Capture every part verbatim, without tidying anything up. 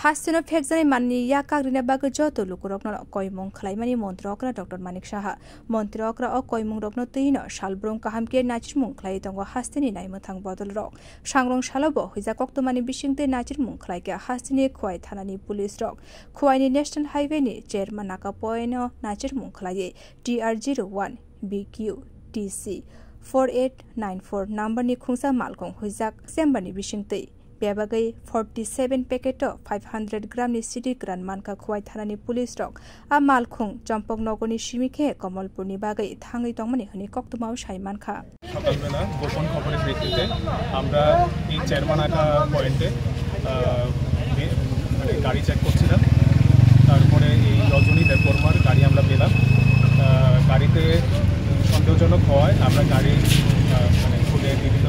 Hasteno phekjaknai manni yak kagrina bagwi joto lukurokno koimung khlaimani Montri Okra Doctor Manik Saha. Montri Okra o koimungrokno twino salbrum kaham khe nachirmung khlaiwi tongo hasteni naimwthang bodolrok. Sangrong salo bo huijak koktwmani bisingtwi nachirmung khlaikha hasteni Khowai thanani police rok. Khowai ni National Highway ni Chermanaka point o nachirmung khlaiwi T R zero one B Q T C four eight nine four number ni khungsa malkhung huijak chamber ni bisingtwi bebagwi forty seven packet o five hundred gram ni sidi kwran mankha Khowai thanani police rok. A malkhung Chompok nogor ni simi khe Komolpur ni bagwi thangwi tongmani hwnwi koktwmao sai mankha. সকালবেলা গোপন খবরের ভিত্তিতে আমরা এই চেয়ারম্যান আঁকা পয়েন্টে, আহ, বে-, মানে গাড়ি চেক করছিলাম। তারপরে এই রজনী দেববর্মার গাড়ি আমরা পেলাম। আহ, গাড়িতে সন্দেহজনক হওয়ায় আমরা গাড়ি, আহ, মানে খুলে বিভিন্ন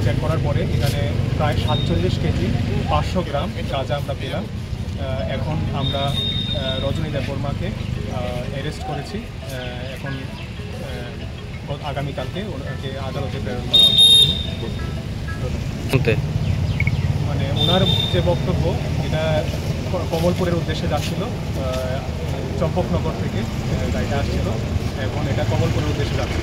চেক করার পরে এখানে প্রায় সাতচল্লিশ কেজি পাঁচশো গ্রাম গাঁজা আমরা পেলাম। আহ, এখন আমরা, আহ, রজনী দেববর্মাকে, আহ, অ্যারেস্ট করেছি। আহ, এখন, আহ, আগামীকালকে ওনাকে আদালতে প্রেরণ করা হবে। শুনতে। মানে ওনার যে বক্তব্য, এটা ক-, কমলপুরের উদ্দেশ্যে যাচ্ছিল, আহ, চম্পকনগর থেকে, আহ, গাড়িটা আসছিল, এখন এটা কমলপুরের উদ্দেশ্যে যাচ্ছে।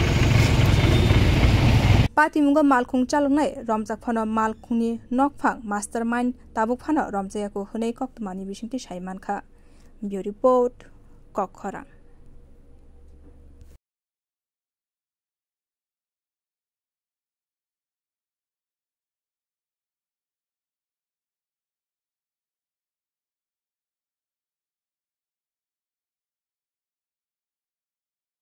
Patimungo malkhung chaloknai romjak phano malkhungni nokphang mastermind tabuk phano romjaya ko hwnwi koktwmani bisingtwi sai mankha. Bureau Report, Kokkhorang.